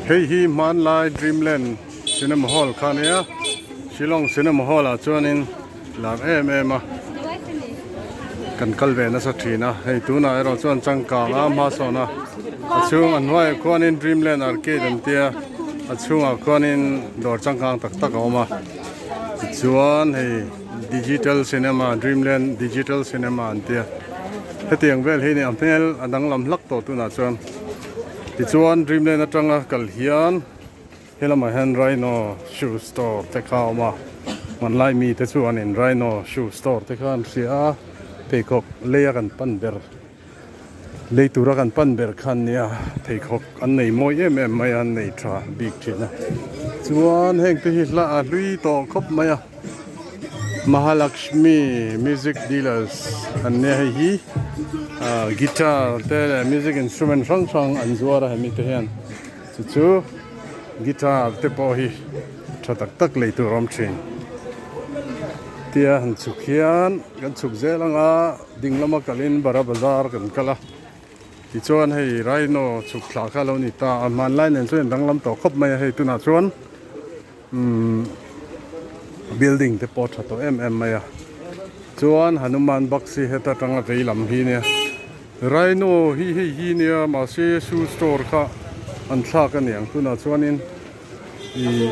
Hei hi hmanlai Dreamland Cinema Hall kha a nia Shillong Cinema Hall ah chuanin lar em em a kan kal ve nasa thin a hei tunah erawh chuan changkang a hmasawn a a chhung a hnuaiah khuanin Dreamland Arcade an tia a chhungah khuanin dawr changkang tak tak a awm a tichuan hei digital cinema Dreamland digital cinema an tia hetiang vel hi a ni a hmel a danglam hlak tawh tunah chuan tichuan Dreamland atanga kal hian. He lamah hian Rhino shoe store te kha a awm a, hmanlai mite chuanin Rhino shoe store te kha an hria a, pheikhawk leia kan pan ber, lei tura kan pan ber kha an nia, pheikhawk an nei mawi em em mai a, an nei tha bik thin a, chuan heng te hi hla a hlui tawh khawp mai a, Mahalakshmi music dealers an nia hei hi ah guitar te leh music instrument hrang hrang an zuar a hemi te hian. Chu chu guitar te pawh hi tha tak tak lei tur a awm thin. Tia han chhuk hian kan chhuk zel anga ding lama kalin Bara Bazar kan kal a, tichuan hei Rhino chhuk thla kha a lo ni ta a, hmanlai nen chuan danglam tawh khawp mai a hei tunah chuan umm building te pawh a tha tawh em em mai a, chuan Hanuman Baksi heta tanga vei lam hi nia. Rhino hi hei hi nia mahse shoe store kha an thlak a niang tunah chuanin ih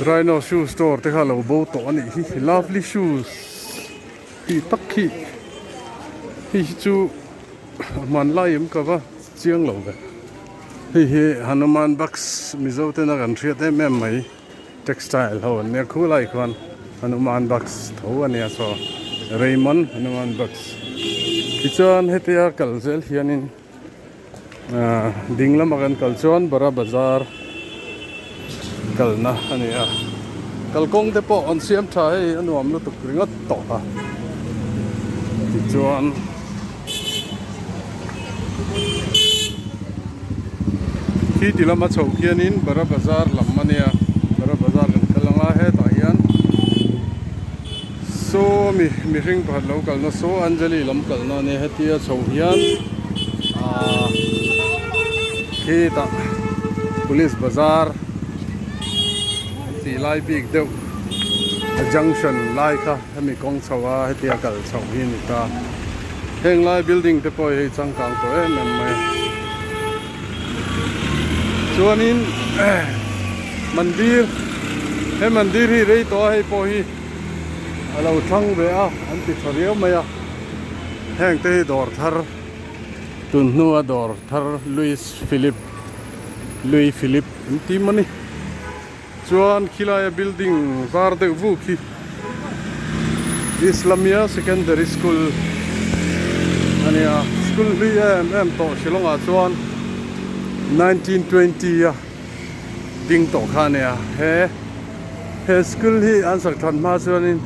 Rhino shoe store te kha lo bo tawh a nih hi lovely shoes tih tak hi hei hi chu hmanlai em ka va chiang lo ve hei hi Hanuman Bucks Mizo tena kan hriat em em mai. Textile ho an nia khulai khuan Hanuman Bucks tho a nia saw Raymond Hanuman Bucks tichuan hetia kal zel hianin ahh ding lama kan kal chuan Bara Bazar kalna a ni a kalkawng te pawh an siam tha hei a nuam lutuk ringawt tawh a tichuan. Khi ti lama chhoh khianin Bara Bazar lam a nia, Bara Bazar kan kal ang a, hetah hian saw mi mihring pakhat lo kalna saw Anjali lam kalna a nia, hetia chhoh hian aaa khitah Police Bazar tih lai bik deuh a junction lai kha. Hemi kawng chho a hetia kal chhoh hi a ni ta. Heng lai building te pawh hi changkang tawh em em mai a. Chuanin mandir he mandir hi rei tawh a hei pawh hi a lo thlang ve a an ti tha riau mai a. Heng te hi dawr thar tun hnua dawr thar Louis Philip Louis Philip an ti maw ni. Chuan khilaia building var deuh vuk hi Islamia Secondary School a nia, school hlui em em tawh Shillong ah chuan 1920 a ding tawh kha a nia, he he school hi an sak that hma chuanin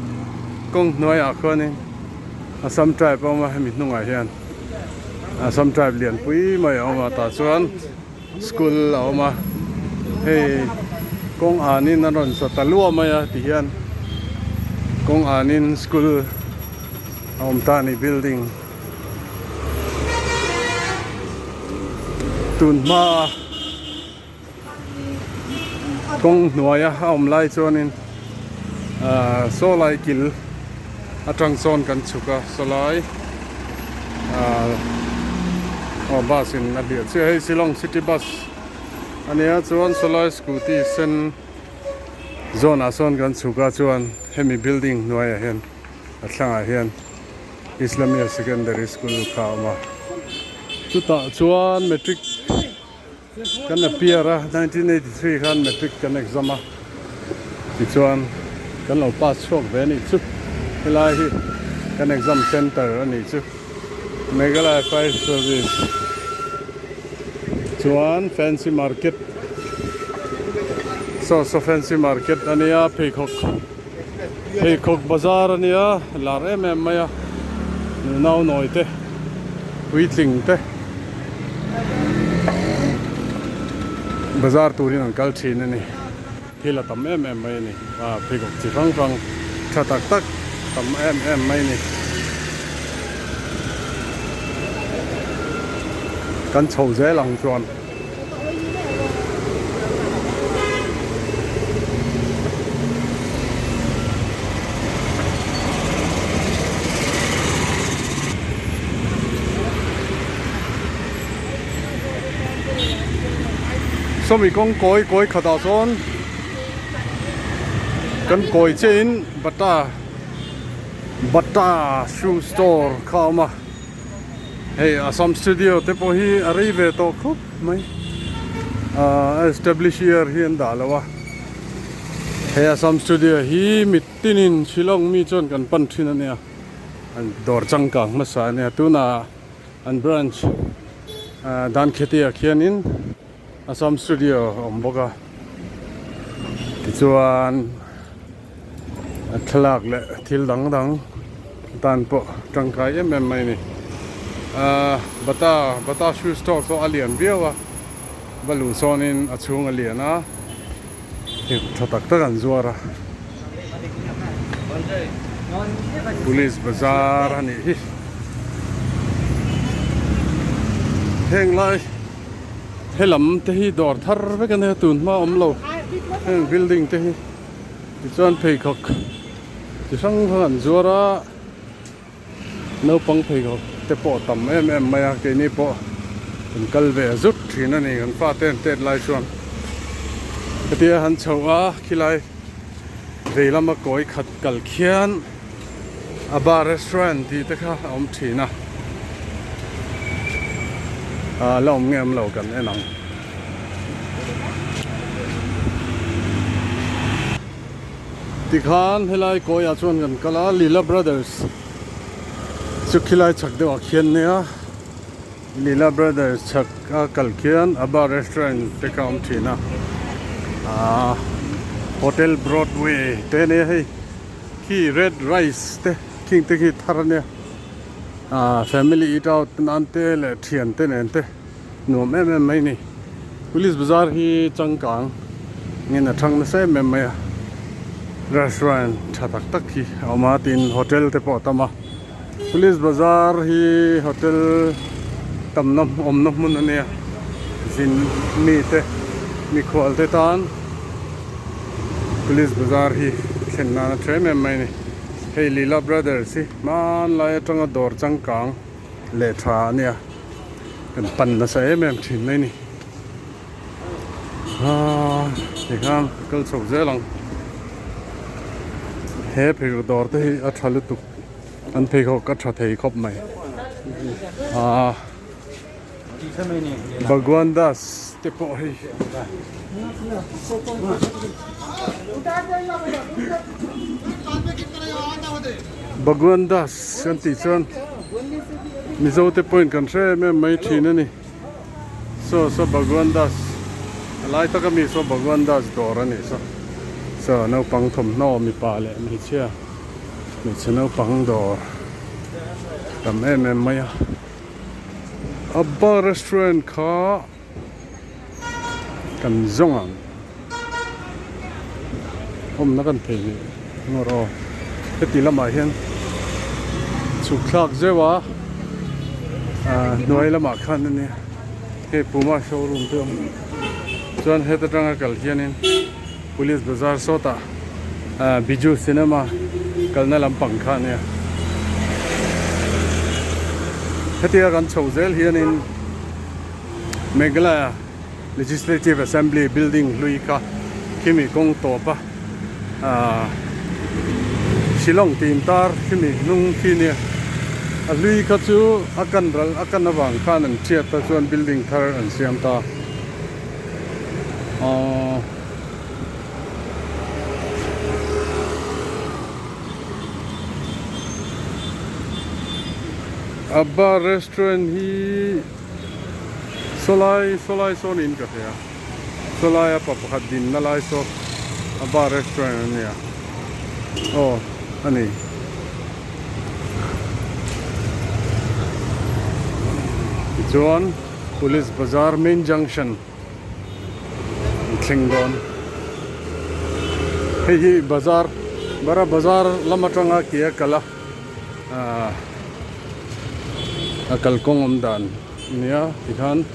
kawng hnuaiah khuanin Assam tribe a awm a hemi hnungah hian Assam tribe lianpui mai a awm a tah chuan. School a awm a, hei kawng anin a rawn sa ta luah mai a ti hian kawng anin school a awm ta a ni building tun hma a kawng hnuaia a awm lai chuanin ahh saw lai kil atang sawn kan chhuk a saw lai ahh aw bus in a hliah chiah hei Shillong city bus a nia chuan saw lai scooty sen zawn ah sawn kan chhuk a chuan hemi building hnuaiah hian a thlangah hian Islamia secondary school kha a awm a chutah chuan matric Kan appear a, 1983 khan matric kan exam a, tichuan kan lo pass chhuak ve a nih chu, helai hi kan exam center a nih chu, Meghalaya Fire Service chuan fancy market saw saw fancy market a nia pheikhawk pheikhawk bazar a nia lar em em mai a nunau nawi te puitling te. Bazar turin an kal thin a ni thil a tam em em mai a ni ah pheikhawk chi hrang hrang tha tak tak tam em em mai a ni. Kan chho zel ang chuan. Sawmi kawng kawi kawi khatah sawn kan kawi chiahin bata bata shoe store kha a awm a. Hei Assam studio te pawh hi a rei ve tawh khawp mai ahh a establish year hi an dah lo a he Assam studio hi mitinin Shillong mi chuan kan pan thin a nia an dawr changkang hmasa a nia tunah an branch ahh Dankheti ah khianin Assam studio a awm bawk a tichuan. A thlalak leh thil dang dang tan pawh tangkai em em mai a ni ahh bata bata shoe store pawh a lian viau a va luh sawnin a chhung a lian a thil tha tak tak an zuar a police bazar a nih hi heng lai helam te hi dawr thar vek a nia tun hma awm lo heng building te hi. Tichuan pheikhawk chi hrang hrang an zuar a, naupang pheikhawk te pawh a tam em em mai a, keini pawh kan kal ve zut thin a ni kan fate an tet lai chuan. Hetia han chhoh a khilai vei lama kawi khat kal khian a bar restaurant tih te kha a awm thin a, ah la awm nge awm lo kan en ang. Tikhan helai kawiah chuan kan kal a Lila Brothers chu khilai chhak deuh ah khian nia Lila Brothers chhak a kal khian a bar restaurant te kha a awm thin a aaa Hotel Broadway te a nia hei khi red rice te khing te khi thar a nia aaa family eat out nan te leh thian te nen te. Nuam em em mai ni. Police bazar hi changkang ngen a thang nasa em em mai a. Restaurant tha tak tak hi a awm a tin hotel te pawh a tam a. Police bazar hi hotel tamna awmna hmun a nia. Zin mi te mikhual te tan Police bazar hi thlen nan a tha em em mai ni. Hei Leela Brothers hi hmanlai atanga dawr changkang leh tha a nia. Kan pan nasa em em thin mai ni aaa tikhan kal chho zel ang he pheikhawk dawr te hi a tha lutuk an pheikhawk a tha thei khawp mai aaa Bhagwan Das te pawh hei Bhagwan Das kan tih chuan Mizo te pawhin kan hre em em mai thin a ni. Saw saw Bhagwan Das a lai taka mi saw Bhagwan Das dawr a nih saw. Saw naupang thawmhnaw mipa leh hmeichhia hmeichhe naupang dawr tam em em mai a. Abba restaurant kha kan zawng ang. Awmna kan thei nih ngawr aw. Heti lamah hian chhuk thlak zeuh a ah hnuai lamah khan a nia hei Puma showroom te a awm chuan heta tanga kal hianin Police Bazar sawtah ah Biju Cinema kalna lampang kha a nia. Hetia kan chhoh zel hianin Meghalaya Legislative Assembly building hlui kha khimi kawng tawp a ahh Shillong tih intar khimi hnung khi nia a hlui kha chu a kan ral a kan avang khan an thiat a chuan building thar an siam ta ahh. Abba restaurant hi. Sawlai sawlai sawn in ka hria sawlai a pa pakhat din na lai saw a bar restaurant a nia aw a ni tichuan police bazar main junction an thleng dawn hei hi bazar bara bazar lam atanga ke a kal a. Ahh a kalkawng awm dan. nia tikhan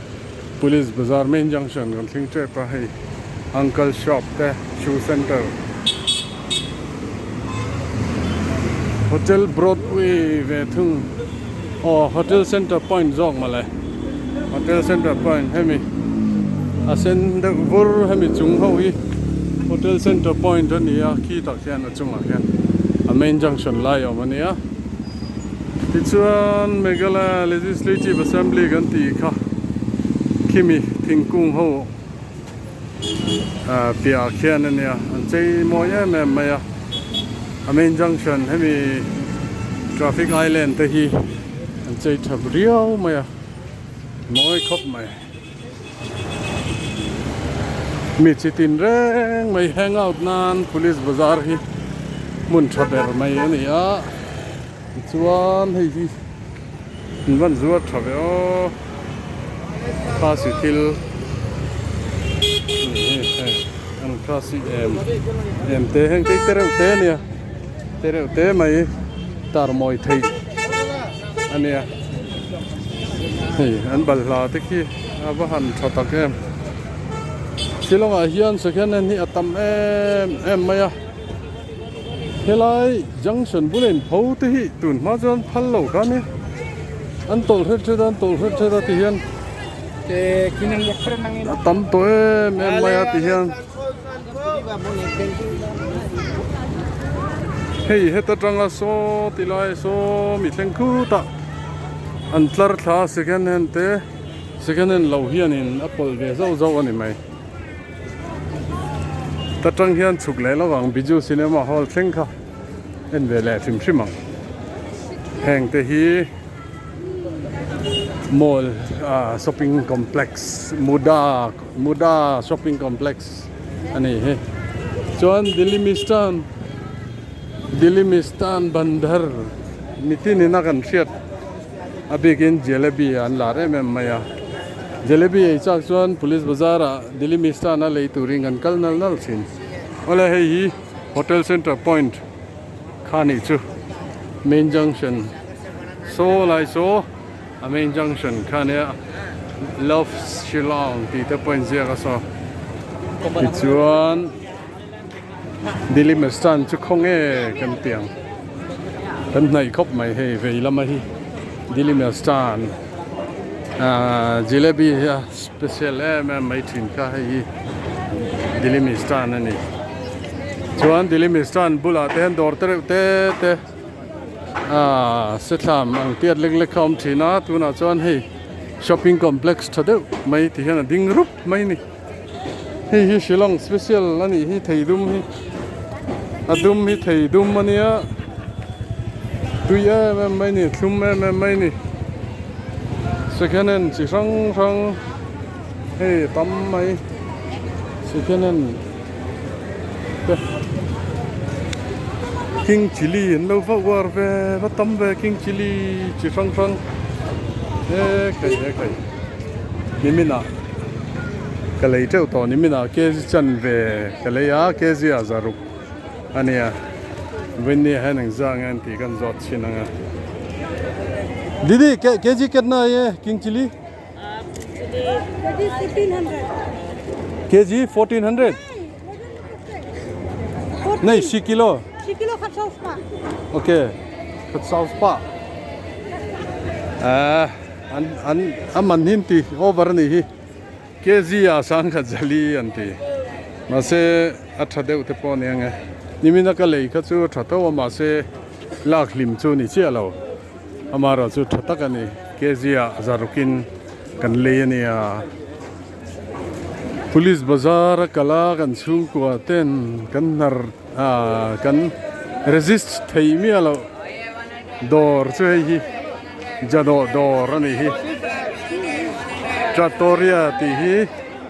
Police Bazar main junction kan thleng tep a hei uncle shop te shoe center hotel Broadway ve thung aw hotel center point zawk mawle hotel center point hemi a sen deuh vur hemi chung ho hi hotel center point a ni a khi tak hian a chungah hian a main junction lai a awm a nia. Tichuan Meghalaya Legislative Assembly kan tih kha khimi thingkung ho piah ah khian a nia an chei mawi em em mai a a main junction hemi traffic island te hi an chei tha riau mai a mawi khawp mai mi chi tin reng mai hangout nan police bazar hi hmun tha ber mai a ni a tichuan hei hi an van zuar tha ve aw khasi thil hei an khasi em em te heng te te reuh te a nia te reuh te mai tar mawi theih a nia hei an balhla te khi a va han tha tak em Shillong ah hian second hand hi a tam em em mai a helai junction bula in pho te hi tun hma chuan phal lo kha nia an tawlh hret hret a an tawlh hret hret a ti hian a tam tawh em em mai a ti hian. Hei heta tanga saw ti lai saw mi thleng khutah an tlar thla a second hand te second hand lo hianin a pawlh ve zauh zauh a ni mai ta tang hian chhuk leh lo ang Biju cinema hall thleng kha en ve leh hrim hrim ang heng te hi mall ah shopping complex muda Muda shopping complex a ni hi chuan Delhi Mistan Delhi Mistan Bandar mitin in a kan hriat a bikin jalebi an lar em em mai a jalebi ei chak chuan police bazar ah Delhi Mistan a lei turin kan kal nal nal thin awle hei hi hotel center point kha nih chu main junction saw lai saw. A main junction kha nia Love Shillong tih te pawh a inziak a saw tichuan Delhi Mastan chu khaw nge kan ti ang kan hnaih khawp mai hei vei lama hi Delhi Mastan ahh jalebi hi a special em em mai thin kha hei hi Delhi Mastan a ni chuan Delhi Mastan bulah te hian dawr te reuh te te. Aaa sethlam ang tiat lek lek kha a awm thin a tunah chuan hei shopping complex tha deuh mai ti hian a ding rup mai a ni hei hi Shillong special a nih hi thei dum hi a dum hi thei dum a nia tui em em mai a ni thlum em em mai a ni second hand chi hrang hrang hei a tam mai second hand. King chilli an lo va uar ve va tam ve king chilli chi hrang hrang he kai he kai niminah ka lei teuh tawh niminah kg chan ve ka lei a kg ah zaruk a nia vawinia hian engzah nge an tih kan zawt chhin ang a didi kg ketna ye king chilli. KG 1400 Nei si kilo Si kilo khat sau spa Okay khat sau spa Ah an an aman hin ti over ni hi KG a sang khat jali an ti ma se a tha deuh te pawh ni ange nimina ka lei kha chu tha tho a ma se lak hlim chu ni chiah lo. Amaherawh chu tha tak a ni. Kg ah zarukin kan lei a nia. Police bazar a kal a kan chhungkua ten kan hnar ah kan resist thei miah loh dawr chu hei hi Jadawh dawr a nih hi. Trattoria tih hi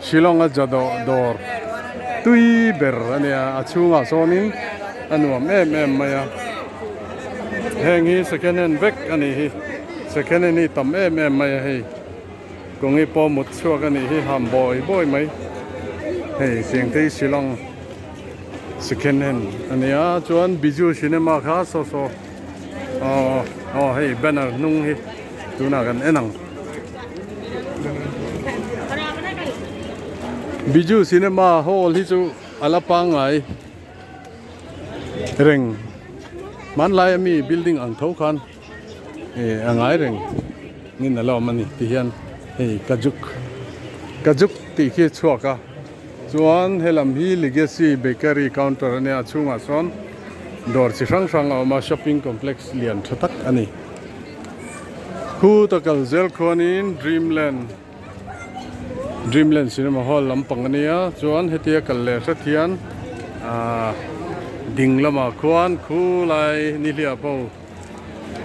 Shillong a Jadawh dawr tui ber a nia. A chhungah sawnin a nuam em em mai a. Heng hi second hand vek a nih hi second hand hi tam em em mai a hei kawngi pawh mut chhuak a nih hi ham bawi bawi mai hei Siangtei Shillong second hand a ni a chuan Biju cinema kha saw saw aw aw hei banner hnung hi tunah kan en ang. Biju cinema hall hi chu a la pangngai reng hmanlai ami building ang tho khan eh a ngai reng nin a la awm a ni ti hian hei kajuk kajuk tih khi a chhuak a chuan helam hi legacy bakery counter a nia a chhungah sawn dawr chi hrang hrang a awm a shopping complex lian tha tak a ni khuta kal zel khuanin dreamland. Dreamland Cinema Hall lampang a nia chuan hetia kal leh hret hian ahh ding lamah khuan khulai nihliah pawh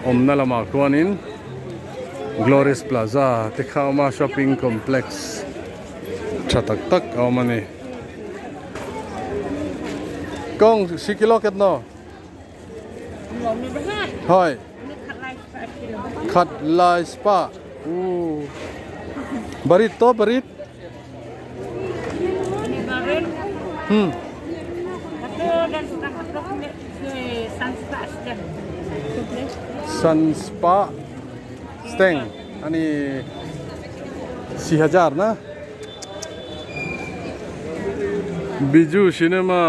awmna lamah khuanin Glorious Plaza te kha a awm a shopping complex tha tak tak a awm a ni. Kawng si kilo ket naw? Hoi. Khat lai spa. U. Barit to barit. Hmm. Sun spa steng ani si hajar na. Biju cinema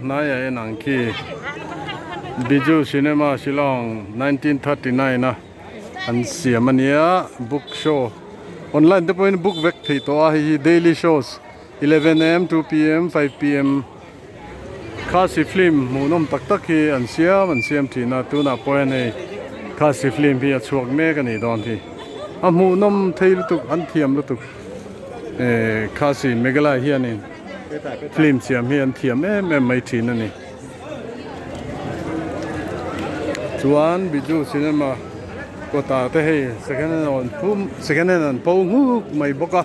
hnaiah en ang khi Biju cinema Shillong 1939 a an siam a nia book show online te pawhin book vek theih tawh a hei hi daily shows 11 am 2 pm 5 pm Khasi film hmuhnawm tak tak hi an siam an siam thin a tunah pawh hian hei Khasi film hi a chhuak mek a nih dawn hi a hmuhnawm thei lutuk an thiam lutuk eh Khasi Meghalaya hianin film siam hi an thiam em em mai thin a ni chuan Biju cinema kawtah te hei second hand an phum second hand an pho nghuk mai bawk a.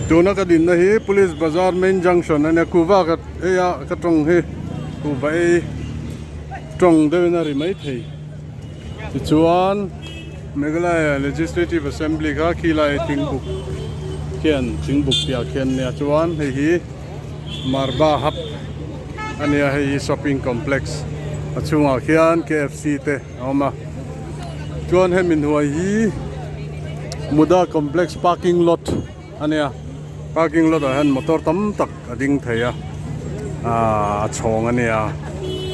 Tuna ka dinna hi Police Bazar main junction a nia kuhva ka ei a ka tawng hi kuhva ei tawng deuhin a ri mai thei tichuan Meghalaya Legislative Assembly kha khilai thingbuk khian thingbuk piah khian nia chuan hei hi Marba Hub a nia hei hi shopping complex a chhungah khian K_F_C te. A awm a chuan hemi hnuai hi Muda complex parking lot a nia parking lot ah hian motor tam tak a ding thei a ahh a chhawng a nia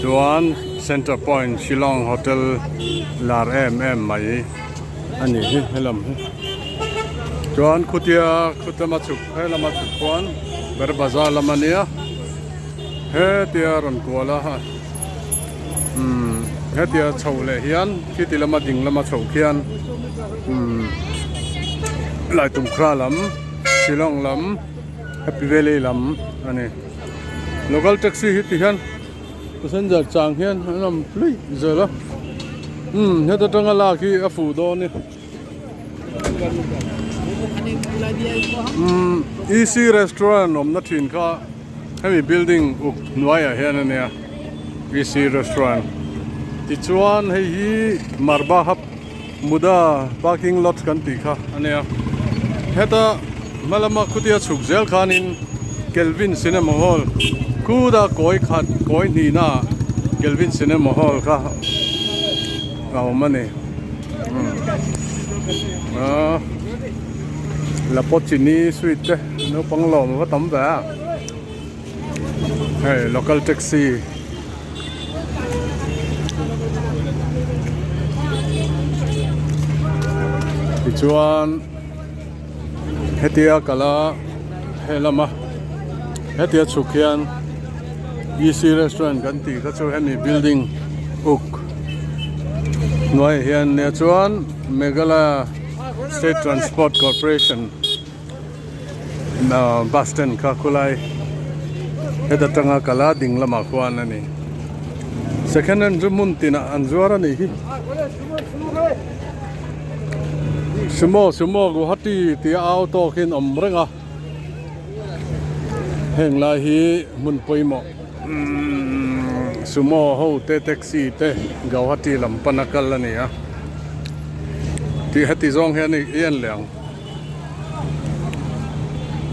chuan centre point Shillong hotel lar em em mai a ni hi helam hi chuan khutia khutlama chhuk helama chhuk khuan ber bazar lam a nia hetia rawn kual a. Umm hetia chhoh leh hian khiti lama ding lama chhoh khian umm Laitumkhra lam Shillong lam Happy Valley lam a ni local taxi hi ti hian passenger chang hian an awm hluih zel a umm heta tanga lak hi a fuh dawn e umm E_C restaurant awmna thin kha. Hemi building uk hnuaiah hian a nia PC restaurant tichuan hei hi Marba hub Muda parking lot kan tih kha a nia heta hma lama khutia chhuk zel khanin Kelvin cinema hall khuda kawi khat kawi hnihna ah Kelvin cinema hall kha a awm a ni umm Lapochini sweet te. Naupang lawm a va tam ve a hei local taxi tichuan hetia kala helama hetia chhuk hian E_C restaurant kan tih kha chu hemi building uk hnuaiah hian nia chuan Meghalaya state transport corporation. Bus stand kha khulai heta tanga kala ding lamah khuan a ni second hand chu hmun tinah an zuar a nih hi sumo sumo guwahati tih a au tawkin awm reng a heng lai hi hmun pawimawh umm sumo ho te taxi te guwahati lam pana kal a ni a tih heti zawng hian i en leh ang.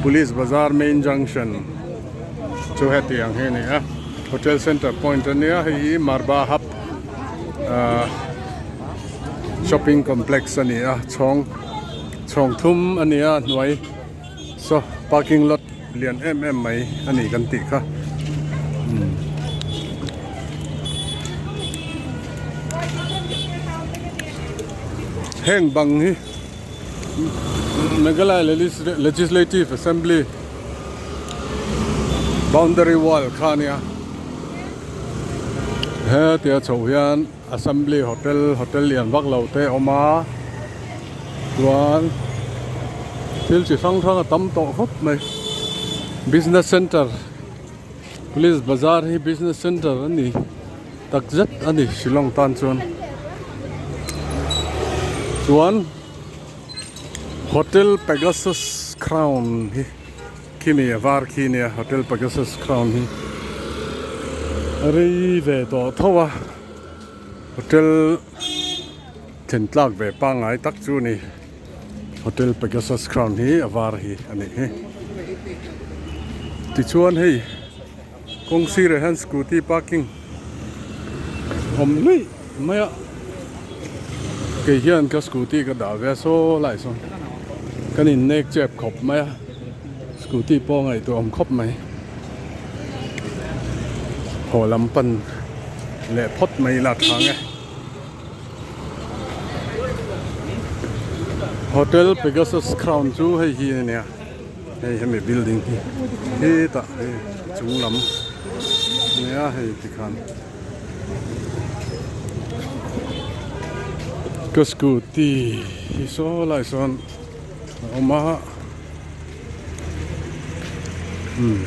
Police Bazar main junction chu heti ang hi a ni a hotel center point a nia hei hi Marba hub ahh. Shopping complex a ni a chhawng chhawng thum a ni a hnuai saw parking lot lian em em mai a ni kan tih kha umm. Heng bang hi Meghalaya Legislative Assembly boundary wall kha a nia hetia chhoh hian Assembly hotel hotel lian vak lo te a awm a chuan thil chi hrang hrang a tam tawh khawp mai business center police bazar hi business center a ni tak zet a ni Shillong tan chuan chuan hotel Pegasus Crown hi khimi a var khi nia hotel Pegasus Crown hi a rei ve tawh tho a hotel thlen tlak ve pangngai tak chu a ni hotel Pegasus Crown hi a var hi a nih hi tichuan hei. Kawng sirah hian scooty parking awm luih mai a kei hian ka scooty ka dah ve a saw lai sawn kan in nek chep khawp mai a scooty pawh ngaihtuah awm khawp mai haw lam pan leh phawt mai ila tha ang e hotel Pegasus Crown chu hei hi a nia. Hei hemi building hi hetah hei chung lam nia hei tikhan ka scooty hi saw lai sawn a awm a umm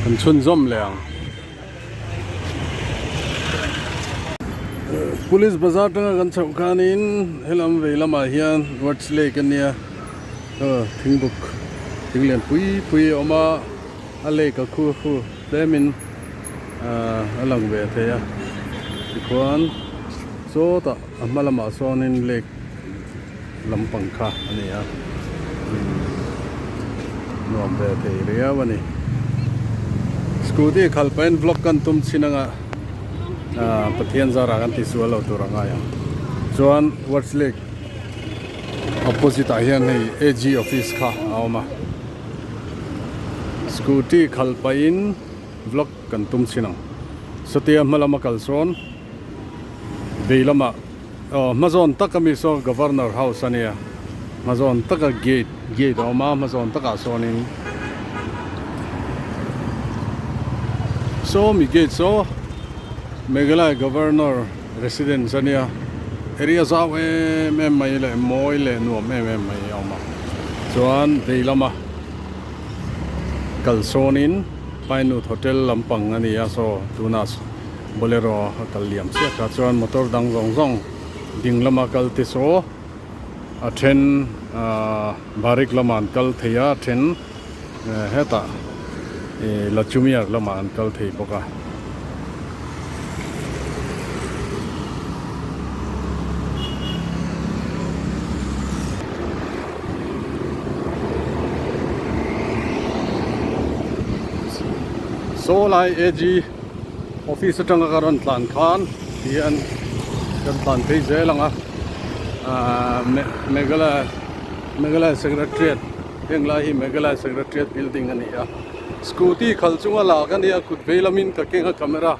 kan chhunzawm leh ang police bazar atanga kan chhoh khanin helam vei lamah hian what's lake a nia aw thingbuk thing lian pui pui a awm a a lake a khu khu tlemin ahh a lang ve thei a tikhuan sawtah a hma lamah sawnin lake lampang kha a ni a nuam ve thei riau a ni scooty khalh pahin vlog kan tum chin anga ah Pathian zarah kan tihsual lo tur a ngai ang chuan words lake opposite ah hian hei AG office kha a awm a scooty khalh pahin vlog kan tum chin ang satia hma lama kal sawn vei lamah. Aw hmazawn taka mi saw Governor House a nia hmazawn taka gate gate a awm a hmazawn takah sawnin saw mi gate saw Meghalaya Governor Residence a nia area zau em em mai leh mawi leh nuam em em mai a awm a chuan vei lama kal sawnin Pinewood Hotel lampang a ni a saw tunah. Bolero a kal liam chiah kha chuan motor dang zawng zawng ding lama kal te saw a then ahh Barik lamah an kal thei a a then hetah ih Lachumiar lamah an kal thei bawk a. Saw lai AG. Office atanga ka rawn tlan khan hian kan tlan phei zel ang a ahh Meghalaya Meghalaya Secretariat heng lai hi Meghalaya Secretariat building a ni a scooty khalh chunga lak a nia kut vei lamin ka keng a camera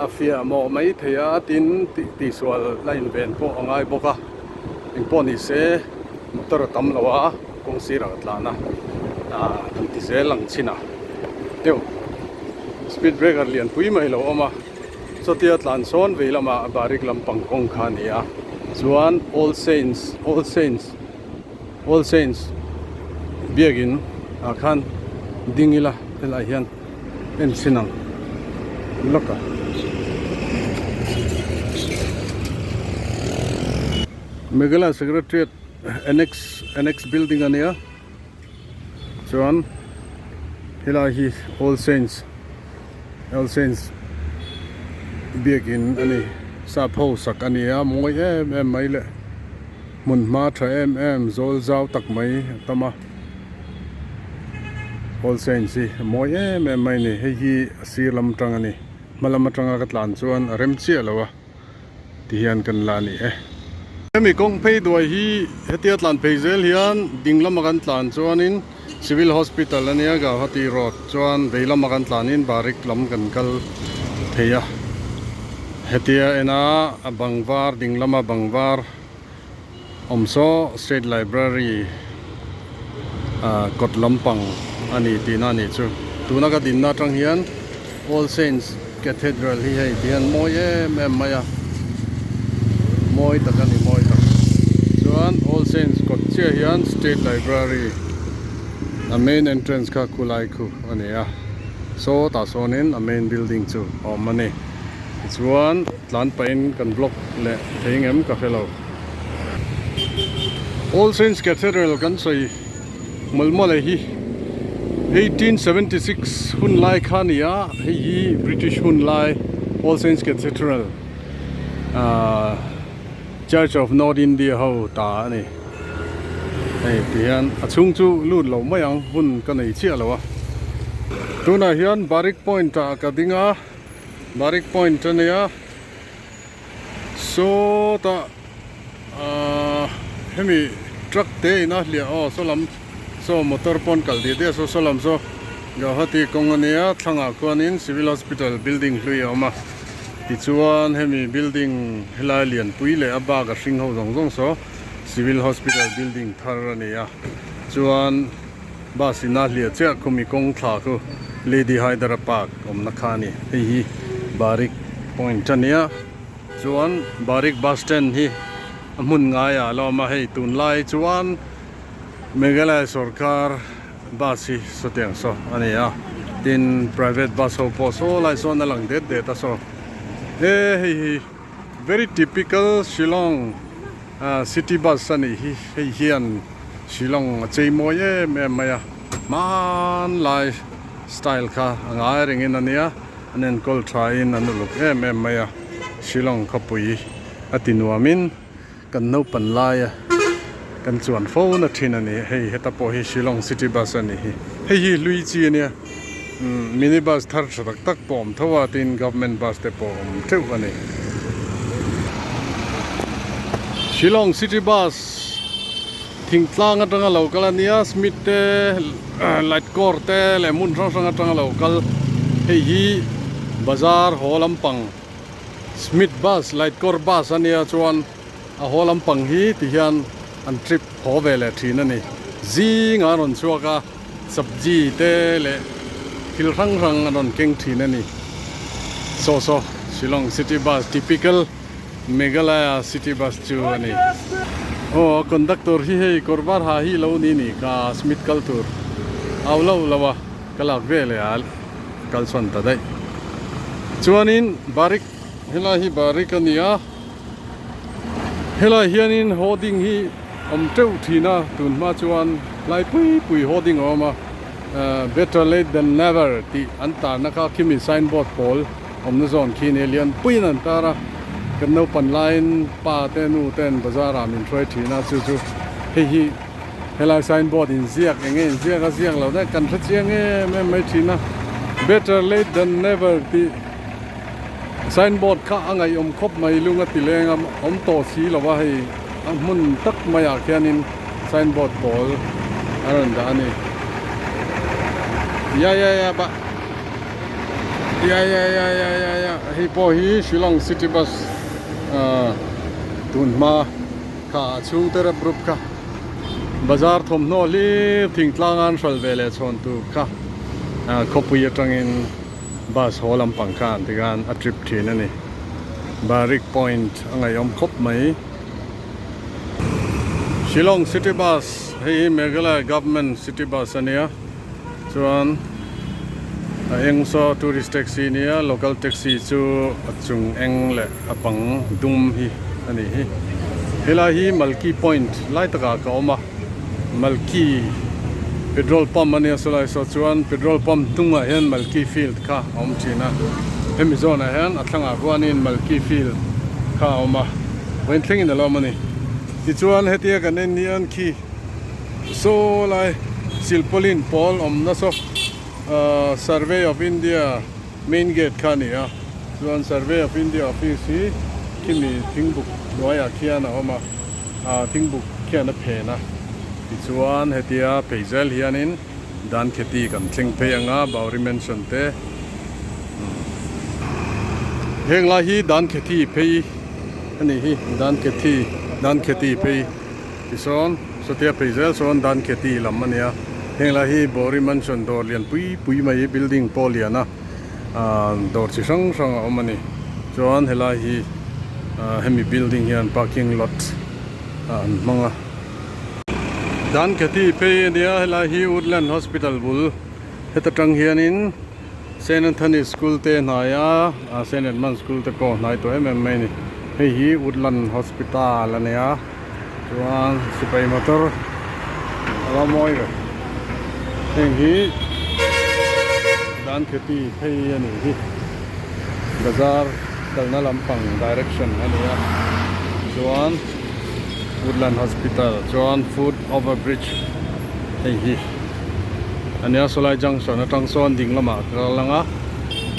a fiah mawh mai thei a tin tihsual la inven pawh a ngai bawk a engpawh ni se motor a tam lo a kawng sirah ka tlan a ahh kan ti zel ang chin a deuh. Speed breaker lian pui mai lo awm a chutia tlan sawn vei lamah barik lampang kawng kha a ni a chuan all saints all saints all saints biakin ah khan ding ila helaiah hian en chhin ang lawk a. Meghalaya Secretariat Annex Annex building a nia. Chuan helai hi All Saints All Saints biakin a ni sap ho sak a ni a mawi em em mai leh hmun hma tha em em zawl zau tak mai a tam a All Saints hi a mawi em em mai a ni hei hi a sir lam atang a ni hma lam atanga ka tlan chuan a rem chiah lo a. Ti hian kan la ni e. Hemi kawng phei duai hi hetia tlan phei zel hian ding lama kan tlan chuanin Civil Hospital a nia Gauhati road chuan vei lama kan tlanin Barik lam kan kal thei a. Hetia ena a bang var ding lama bang var awm saw State Library ah kawt lampang a ni tihna a nih chu. Tuna ka dinna atang hian All Saints Cathedral hi hei ti hian mawi em em mai a, mawi tak a ni mawi tak. Chuan All Saints kawt chiah hian State Library a main entrance kha khulai khu a ni a, saw tah sawnin a main building chu a awm a ni. Tichuan tlan pahin kan vlog leh thei ngem ka hre lo. All Saints Cathedral kan sawi mawlh mawlh hi 1876 hun lai kha a ni a, hei hi British hun lai All Saints Cathedral ahh Church of North India ho ta a ni. Hei ti hian a chhung chu lut lo mai ang hun ka nei chiah lo a. Tunah hian Barik Point ah ka ding a. Barik point a nia sawtah ahh hemi truck te in a hliah aw saw lam saw motor pawn kal dih diah saw saw lam saw Gauhati kawng a nia thlangah khuanin civil hospital building hlui a awm a tichuan hemi building helai lianpui leh a bak a hring ho zawng zawng saw civil hospital building thar a ni a chuan. Bus in a hliah chiah khumi kawng thla khu Lady Hydara Park awmna kha a ni. Hei hi Barik point a nia. Chuan Barik bus stand hi a hmun ngaiah a la awm a, hei tunlai chuan Meghalaya sorkar bus hi sawtiang saw a ni a. Tin private bus ho pawh saw lai sawn a lang det det a saw. He hei hi very typical Shillong city bus a nih hi. Hei hian. Shillong a chei mawi em em mai a, hmanlai style kha a ngai rengin a nia, an enkawl thain an uluk em em mai a, Shillong khawpui a ti nuamin kan naupan laia kan chuan fo na thin a ni, hei heta pawh hi Shillong city bus a ni hi, hei hi hlui chi a nia, mini bus thar tha tak tak pawh awm tho a tin government bus te pawh awm teuh a ni. Shillong city bus. Thingtlang atanga lo kal a nia Smith te light core te leh hmun hrang hrang atanga lo kal hei hi bazar haw lampang Smith bus light core bus a nia chuan a haw lampang hi ti hian an trip haw ve leh thin a ni zingah an rawn chhuak a sabji te leh thil hrang hrang an rawn keng thin a ni saw saw Shillong city bus typical. Meghalaya city bus chu a ni. Aw a conductor hi hei kawr var ha hi lo ni ni ka Smith kal tur au lo lo a ka lak ve leh a kal chhuan ta daih. Chuanin Barik helai hi Barik a ni a helai hianin hoarding hi awm teuh thin a tun hma chuan hlai pui pui hoarding a awm a better late than never tih an tarna kha khimi signboard pawl Awmna zawn khi nia lian puiin an tar a, kan naupan laiin pa te nu ten bazar ah min hruai thin a, chu chu hei hi helai sign board in ziak eng nge in ziak a ziak lo daih kan hre chiang em em mai thin a, better late than never tih sign board kha a ngaihawm khawp mai lung a ti leng a, awm tawh si lo va hei a hmun tak maiah khianin sign board pawl a rawn dah a ni. Ya ya ya ba. Ya ya ya ya ya ya hei pawh hi Shillong city bus ah tun hma kha a chhung te rep rup kha bazar thawmhnaw hlir thingtlang an hral ve leh chhawn tur kha ah khawpui atangin bus haw lampang kha an ti khan a trip thin a ni Barik point a ngaihawm khawp mai Shillong city bus hei hi Meghalaya government city bus a nia. Chuan a eng saw tourist taxi nia local taxi chu a chung eng leh a bang dum hi a nih hi. Helai hi Malki point lai takah ka awm a, Malki petrol pump a nia sawlai saw chuan petrol pump hnungah hian Malki field kha a awm thin a, hemi zawnah hian a thlangah khuanin Malki field kha a awm a, vawiin thlengin a lo awm a ni. Tichuan hetia kan en hian khi. Saw lai silpaulin pawl awmna saw ahh survey of India main gate kha a ni a chuan survey of India office hi. Khimi thingbuk hnuaiah khian a awm a, ah thingbuk khian a phen a. Tichuan hetia phei zel hianin Dankheti kan thleng phei ang a, Bowery Mansion te. Heng lai hi Dankheti phei a nih hi, Dankheti, Dankheti phei. Tisawn sawtia phei zel sawn Dankheti lam a nia. Heng lai hi Bowery Mansion dawr lian pui pui mai building pawh lian a. Ahh dawr chi hrang hrang a awm a ni chuan helai hi ahh hemi building hian parking lot ah an hmang a. Dankheti phei a nia helai hi Woodland Hospital bul heta tang hianin Saint Anthony School te hnaia ah Saint Edmund School te pawh hnai tawh em em mai a ni hei hi Woodland Hospital a nia chuan sipai motor a lo mawi ve heng hi Dankheti phei a nih hi bazar kalna lampang direction a ni a chuan Woodland Hospital chuan foot over bridge hei hi a nia sawlai junction atang sawn ding lamah ka kal ang a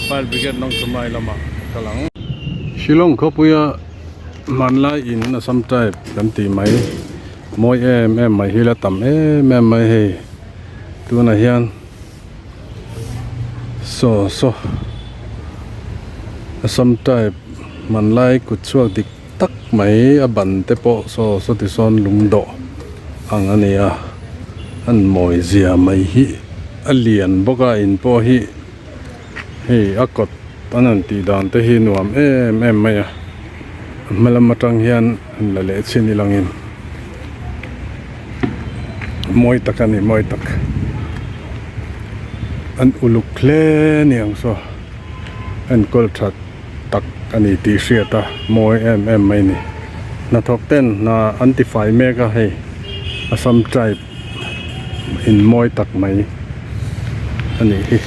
fire brigade Nongchumai lamah ka kal ang. Shillong khawpuia Hmanlai in Assam type kan tih mai mawi em em mai hi la tam em em mai hei tunah hian saw saw Assam type hmanlai kut chhuak dik tak mai a ban te pawh saw saw ti sawn lung dawh ang a ni a an mawi zia mai hi a lian bawk a in pawh hi. Hei a kawt an han tih dan te hi nuam em em mai a a hma lam atang hian han la leh chin ilangin mawi tak a ni mawi tak an uluk hle aniang saw enkawl that tak a ni tih hriat a mawi em em mai a ni hnathawk ten hna an ti fai mek a hei Assam tribe in mawi tak mai a nih hi.